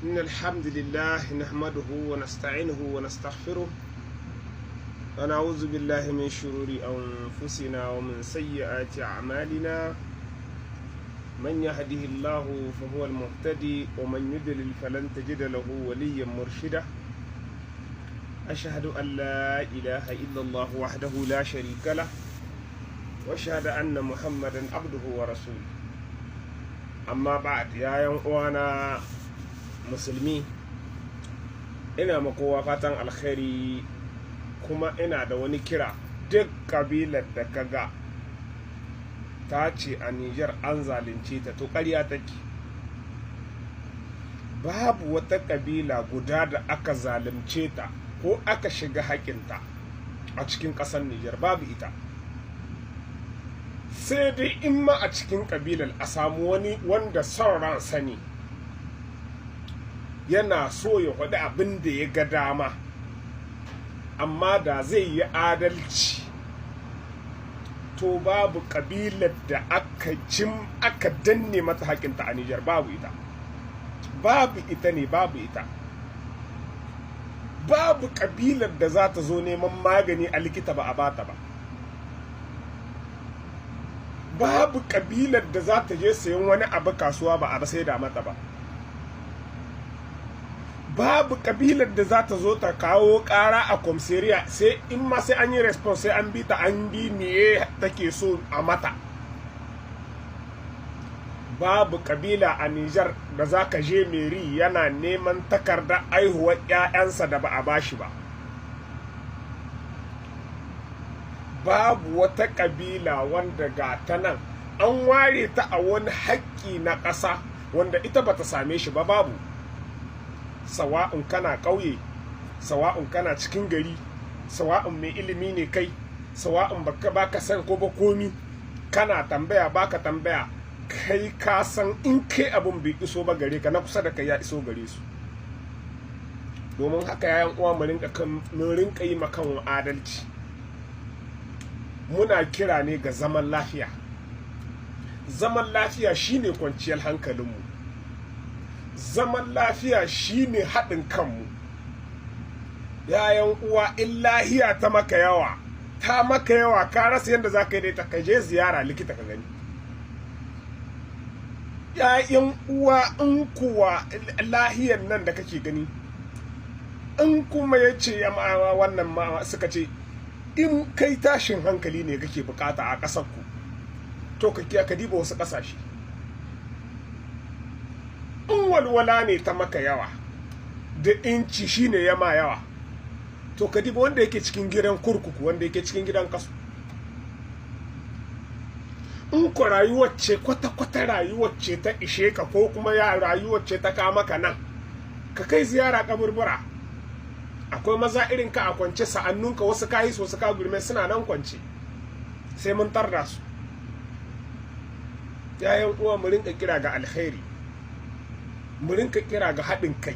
إن الحمد لله نحمده ونستعينه ونستغفره ونعوذ بالله من شرور أنفسنا ومن سيئات أعمالنا. من يهده الله فهو المهتدي، ومن يضلل فلن تجد له وليا مرشدا. أشهد أن لا إله إلا الله وحده لا شريك له، وأشهد أن محمدا عبده ورسوله. Amma ba yayan uwana musulmi, ina kowa fatan alkhairi, kuma ina da wani kira. Duk kabilar da kaga ta ce a Nijar an zalunce ta, to ƙarya take. Babu wata kabila guda da aka zalunce ta ko aka shiga haƙinta a cikin ƙasar Nijar, babu ita. Sai dai in ma a cikin kabilar a samu wani wanda son ransa ne, yana so ya faɗi abin da ya ga dama. Amma da zai yi adalci, to babu kabilar da aka cim aka danne mata haƙinta a Nijar. Babu ita, babu ita ne, babu ita. Babu kabilar da za ta zo neman magani a likita ba a bata ba. Babu kabilar da za ta je sayan wani abu kasuwa ba a sai da mata ba. Babu kabilar da za ta zo ta kawo kara a commissariat, sai in ma sai an yi response, sai an bi ta, an bi miye take so a mata. Babu kabila a Nijar da za ka je mairie yana neman takardar aihuwar 'ya'yansa da ba a bashi ba. Babu wata kabila wanda ga ta nan an ware ta a wani haƙƙi na ƙasa wanda ita bata same shi ba, babu. Sawa'un kana ƙauye, sawa'un kana cikin gari, sawa'un mai ilimi ne kai, sawa'un baka baka san ko ba komi, kana tambaya baka tambaya, kai ka san in kai abin bai iso ba gare ka, na kusa da kai ya iso gare su. Domin haka, yayan uwa, mu rinka yi makan adalci. Muna kira ne ga zaman lafiya. Zaman lafiya shine kwanciyar hankalinmu. Zaman lafiya shine haɗin kanmu. Yayan uwa, in lahiya ta maka yawa, ta maka yawa, ka rasa yadda za ka yi ta, ka je ziyara likita ka gani. Yayan uwa, in kuwa lahiyar nan da kake gani, in kuma ya ce wannan ma suka ce in kai tashin hankali ne kake bukata a ƙasar ku, to ka ka diba wasu ƙasashe. In walwala ne ta maka yawa da inci shine ya ma yawa, to ka diba wanda yake cikin gidan kurkuku, wanda yake cikin gidan kasu. In ku rayuwar ce kwata-kwata, rayuwar ce ta ishe ka, ko kuma ya rayuwar ce ta kama ka nan, ka kai ziyara kaburbura. Akwai maza irin ka a kwance, sa'annunka, wasu kayi so su ka gurme, suna nan kwance, sai mun tarda su. Yayan uwa, mu rinka kira ga alkhairi, mu rinka kira ga haɗin kai.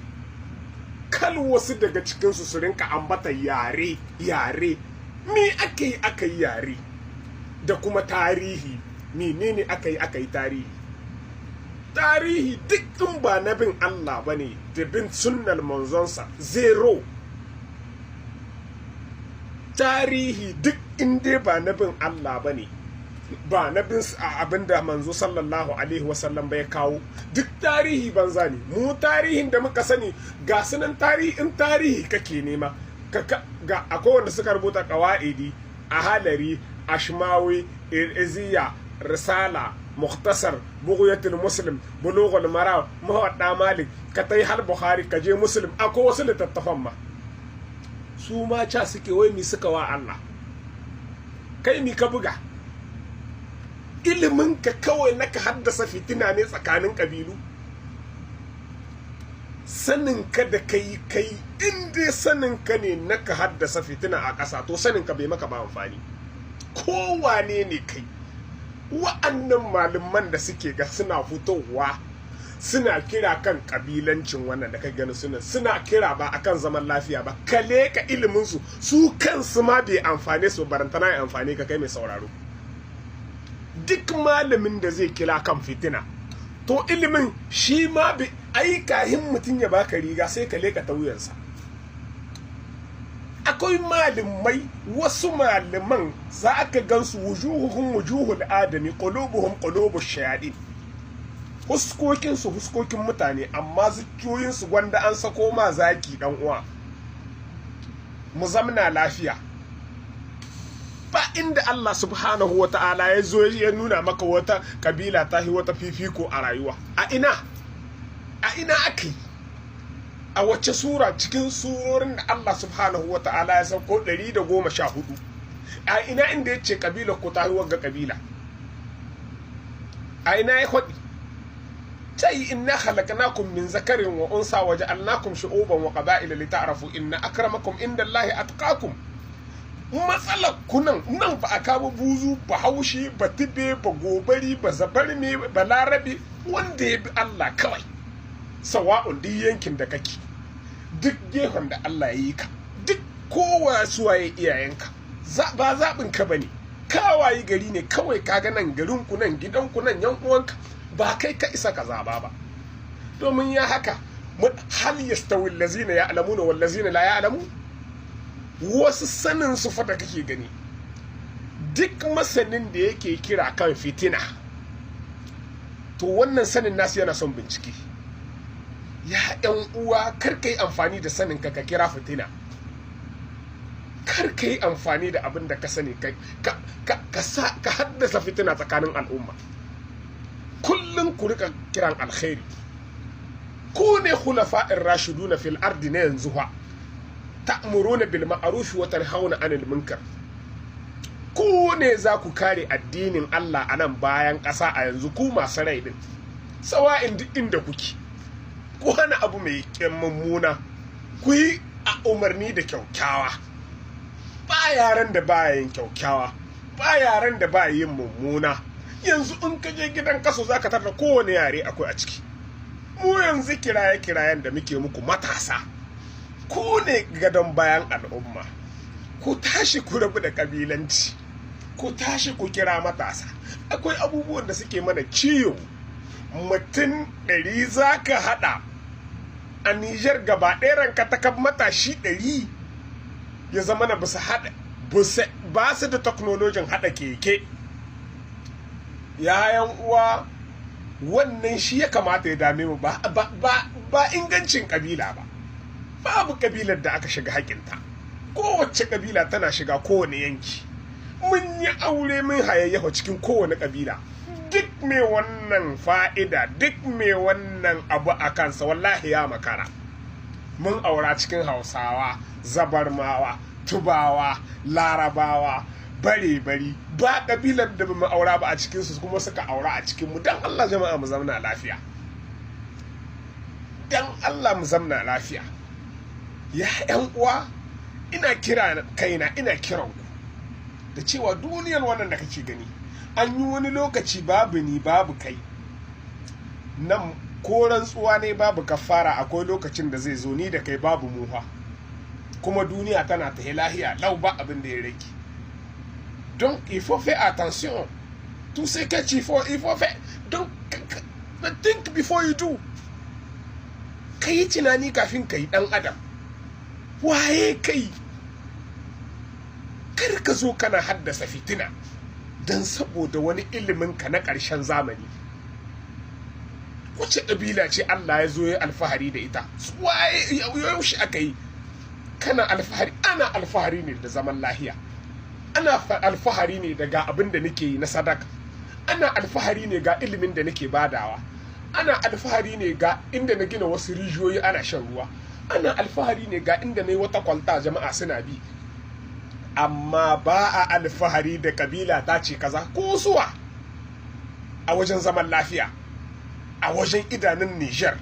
Kal wasu daga cikinsu su rinka ambata yare yare. Me aka yi aka yi yare da kuma tarihi? Menene aka yi aka yi tarihi? Tarihi duk in ba na bin Allah ba ne da bin sunnar manzonsa, zero. Tarihi duk in dai ba na bin Allah ba ne, ba na bin abin da manzo sallallahu alaihi wasallam bai kawo, duk tarihi banza ne. Mu tarihin da muka sani ga sunan. Tarihi, in tarihi kake nema, ga akwai wanda suka rubuta Kawa'idi, Ahalari, Ashmawi, Iziya, Risala, Muktasar, Bughyatul Muslim, Bulughul Maram, Muwadda Malik, ka tai har Bukhari, ka je Muslim. Akwai wasu littattafan ma su ma ca suke wai mi suka wa Allah. Kai mi ka buga? Ilimin ka kawai na ka haddasa fitina ne tsakanin kabilu. Sanin ka da kai kai, in dai sanin ka ne na ka haddasa fitina a ƙasa, to sanin ka bai maka ba amfani, kowane ne kai. Wa'annan malaman da suke ga suna fitowa suna kira kan kabilancin wannan da ka gani, suna kira ba akan zaman lafiya ba, kale ka ilimin su, su kansu ma bai amfane su, barantana ya amfane ka kai mai sauraro. Duk malamin da zai kira kan fitina, to ilimin shi ma Ai kahin mutum ya baka riga sai ka leka ta wuyansa. Akwai malamai, wasu malaman za ka gansu wujuhuhum wujuhul adami, qulubuhum qulubush shayadin. Huskokin su huskokin mutane, amma zuciyoyin su gwanda an sako ma zaki. Dan uwa, mu zamna lafiya. Ba inda Allah subhanahu wa ta'ala ya zo ya nuna maka wata kabila ta yi wata fifiko a rayuwa. A ina, a ina aka yi? A wace sura cikin surorin da Allah subhanahu wa ta'ala ya sauko 114, a ina inda ya ce kabila ko ta yi wagga kabila? A ina ya faɗi? Tai inna khalaqnakum min zakarin wa unsa wa ja'alnakum shu'uban wa qaba'ila lita'rafu inna akramakum indallahi atqakum. Matsalar kunan nan ba a kama buzu ba, haushi ba, tibe ba, gobari ba, zabarme ba, larabe, wanda ya bi Allah kawai, sawa'un duk yankin da kake, duk gefen da Allah ya yi ka, duk kowa suwaye iyayenka, ba zaɓin ka bane. Kawayi gari ne kawai kaga nan garin ku, nan gidan ku, nan yan uwanka, ba kai ka isa ka zaba ba. Domin ya haka, hal yastawi allazina ya'lamuna wal lazina la ya'lamun? Wasu sanin su fa da kake gani, duk masanin da yake kira kan fitina, to wannan sanin nasu yana son bincike. Ya yan uwa, kar ka yi amfani da sanin ka ka kira fitina. Kar ka yi amfani da abin da ka sani ka haddasa fitina tsakanin al'umma. Kullum ku rika kiran alkhairi. Ku ne khulafa'ir rashiduna fil ardi na yanzu fa, ta'muruna bil ma'ruf wa tanhauna 'anil munkar. Ku ne za ku kare addinin Allah a nan bayan ƙasa a yanzu, ku masu rai din, sawa'in duk inda kuke, ku hana abu mai mummuna, ku yi a umarni da kyaukyawa. Ba yaran da ba yin kyaukyawa, ba yaran da ba yin mummuna. Yanzu in ka je gidan kaso, za ka tarda kowane yare akwai a ciki. Mu yanzu kiraye kirayen da muke muku, matasa, ku ne gadon bayan al'umma. Ku tashi ku rabu da kabilanci, ku tashi ku kira matasa. Akwai abubuwan da suke mana ciwo. Mutum 100 za ka haɗa a Nijar gaba ɗaya, ranka ta matashi 100 ya zama na bisa haɗa, ba su da teknolojin haɗa keke. Yayan uwa, wannan shi ya kamata ya dame mu, ba ingancin kabila ba. Babu kabilar da aka shiga haƙinta. Kowace kabila tana shiga kowane yanki. Mun yi aure, mun hayayyafa cikin kowane kabila. Duk mai wannan fa'ida, duk mai wannan abu a kansa, wallahi ya makara. Mun aura cikin Hausawa, Zabarmawa, Tubawa, Larabawa, bare-bari, ba kabilar da mu aura ba a cikinsu, kuma suka aura a cikinmu. Don Allah jama'a, mu zamna lafiya. Don Allah mu zamna lafiya. Ya yan uwa, ina kira kaina, ina kiran ku da cewa duniyar wannan da kake gani, an yi wani lokaci babu ni babu kai nan, ko rantsuwa ne babu kafara. Akwai lokacin da zai zo ni da kai babu muha, kuma duniya tana ta lahiya lau, ba abin da ya rage. Donc il faut faire attention tout ce que tu faut, il faut faire. Donc think before you do. Ka yi tunani kafin ka yi. Dan adam, waye kai? Kar ka zo kana haddasa fitina don saboda wani ilimin ka na ƙarshen zamani. Wace ƙabila ce Allah ya zo ya alfahari da ita? Waye, yaushe aka yi? Kana alfahari, ana alfahari ne da zaman lahiya, ana alfahari ne da ga abin da nake yi na sadaka, ana alfahari ne ga ilimin da nake badawa, ana alfahari ne ga inda na gina wasu rijiyoyi ana shan ruwa, ana alfahari ne ga inda na yi wata kwalta jama'a suna bi. Amma ba a alfahari da kabila ta ce kaza ko suwa a wajen zaman lafiya, a wajen idanun Niger,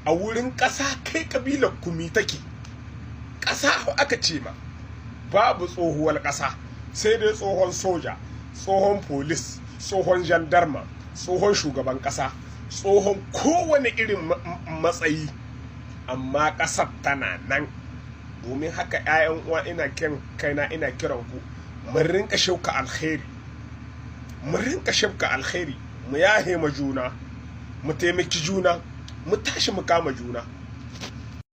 a wurin ƙasa. Kai, kabilar kumi take ƙasa aka ce ma babu tsohuwar ƙasa, sai dai tsohon soja, tsohon polis, tsohon jandarma, tsohon shugaban ƙasa, tsohon kowane irin matsayi, amma ƙasar tana nan. Domin haka, 'ya'yan uwa, ina kiran kaina, ina kiran ku, mu rinka shauka alkhairi, mu rinka shauka alkhairi, mu yahe ma juna, mu taimaki juna. Mu tashi mu kama juna.